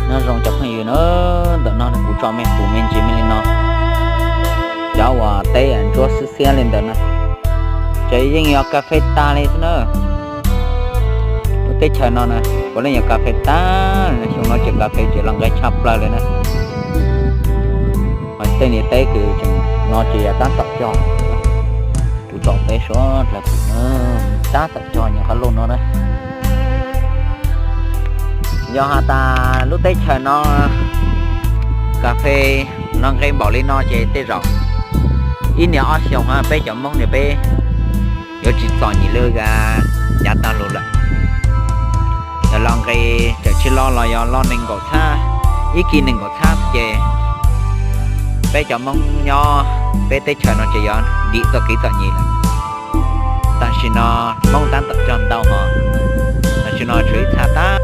Nyob zoo cov phooj ywg na, ntawm no kuv tso me pum me ntsis me li no, cov uas teb ntsuab xiab xiab li ntawd na, ces yeej yog kas fes tas li xwb na. Lub teb chaws no na, puav leej yog kas fes tas, xyoo no ces kas fes ces los nqe tshaj plaws li na. Mas tej niag teb kws tseem no ces yog tab tom cog, kuv tsom peb suav dlawg pum na, tab tom cog nyuam qab lug no na. Yog has tas lub teb chaws no kas fes los nqe npaum li no ces tej zaum ib niag ob xyoos peb cov Hmoob no peb yuav tsis txom nyem li yav tag los lawm. Yog los nqe tawm tsib loj los yog loj nees nkaum txhab, ib kis nees nkaum txhab ces peb cov Hmoob nyob peb teb chaws no ces yuav dim txoj kev txom nyem lawm. Tam sim no Hmoob tab tom cog ntau hos, tam sim no tshuav ib txhab tab